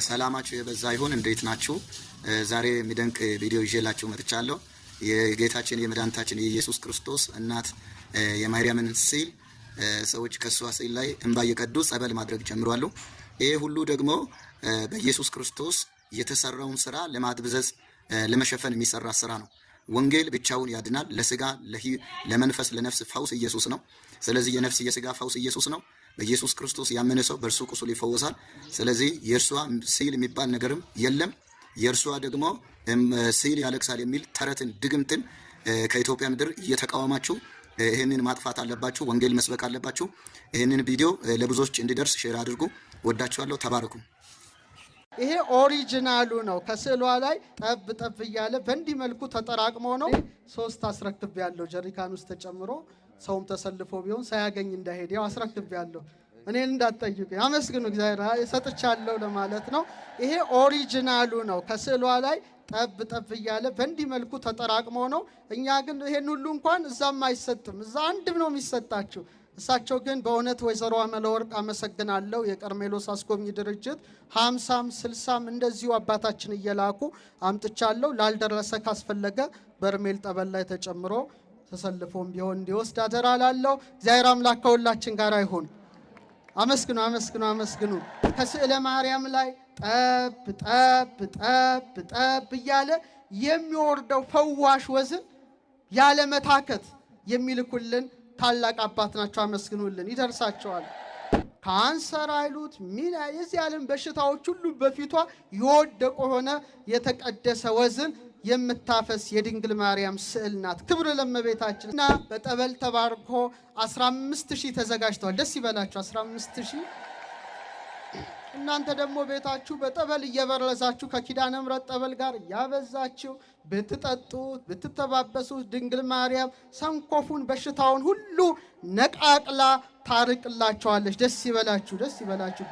ሰላማችሁ የበዛ ይሁን። እንዴት ናችሁ? ዛሬ የሚደንቅ ቪዲዮ ይዤላችሁ መጥቻለሁ። የጌታችን የመድኃኒታችን የኢየሱስ ክርስቶስ እናት የማርያምን ስዕል ሰዎች ከእሷ ስዕል ላይ እንባ እየቀዱ ጸበል ማድረግ ጀምሯሉ። ይህ ሁሉ ደግሞ በኢየሱስ ክርስቶስ የተሰራውን ስራ ለማድብዘዝ ለመሸፈን የሚሰራ ስራ ነው። ወንጌል ብቻውን ያድናል። ለስጋ ለመንፈስ ለነፍስ ፈውስ ኢየሱስ ነው። ስለዚህ የነፍስ የስጋ ፈውስ ኢየሱስ ነው። በኢየሱስ ክርስቶስ ያመነ ሰው በእርሱ ቁስል ይፈወሳል። ስለዚህ የእርሷ ስዕል የሚባል ነገርም የለም። የእርሷ ደግሞ ስዕል ያለቅሳል የሚል ተረትን ድግምትን ከኢትዮጵያ ምድር እየተቃወማችሁ ይህንን ማጥፋት አለባችሁ። ወንጌል መስበክ አለባችሁ። ይህንን ቪዲዮ ለብዙዎች እንዲደርስ share አድርጉ። ወዳችኋለሁ። ተባረኩ። ይሄ original ኡ ነው። ከስዕሏ ላይ ጠብ ጠብ እያለ በእንዲህ መልኩ ተጠራቅሞ ነው። ሶስት አስረክብ ያለው ጀሪካን ውስጥ ተጨምሮ ሰውም ተሰልፎ ቢሆን ሳያገኝ እንዳይሄድ ያው አስረክብ ያለው እኔን እንዳትጠይቁ አመስግኑ እግዚአብሔር ሰጥቻለሁ ለማለት ነው። ይሄ original ኡ ነው። ከስዕሏ ላይ ጠብ ጠብ እያለ በእንዲህ መልኩ ተጠራቅሞ ነው። እኛ ግን ይሄን ሁሉ እንኳን እዛም አይሰጥም፣ እዛ አንድም ነው የሚሰጣችሁ። እሳቸው ግን በእውነት ወይዘሮ አመለወርቅ አመሰግናለሁ። የቀርሜሎስ አስጎብኚ ድርጅት 50ም 60ም እንደዚሁ አባታችን እየላኩ አምጥቻለሁ። ላልደረሰ ካስፈለገ በርሜል ጠበል ላይ ተጨምሮ ተሰልፎም ቢሆን እንዲወስድ አደራ እላለሁ። እግዚአብሔር አምላክ ከሁላችን ጋር ይሁን። አመስግኑ፣ አመስግኑ፣ አመስግኑ። ከስዕለ ማርያም ላይ ጠብ ጠብ ጠብ ጠብ እያለ የሚወርደው ፈዋሽ ወዝን ያለ መታከት የሚልኩልን ታላቅ አባት ናቸው። አመስግኑልን፣ ይደርሳቸዋል። ካንሰር አይሉት ሚና የዚህ ዓለም በሽታዎች ሁሉ በፊቷ የወደቁ ሆነ የተቀደሰ ወዝን የምታፈስ የድንግል ማርያም ስዕል ናት። ክብር ለእመቤታችን እና በጠበል ተባርኮ 15,000 ተዘጋጅተዋል። ደስ ይበላችሁ። 15,000። እናንተ ደግሞ ቤታችሁ በጠበል እየበረዛችሁ ከኪዳነ ምሕረት ጠበል ጋር እያበዛችሁ ብትጠጡት ብትተባበሱት ድንግል ማርያም ሰንኮፉን በሽታውን ሁሉ ነቃቅላ ታርቅላችኋለች። ደስ ይበላችሁ፣ ደስ ይበላችሁ።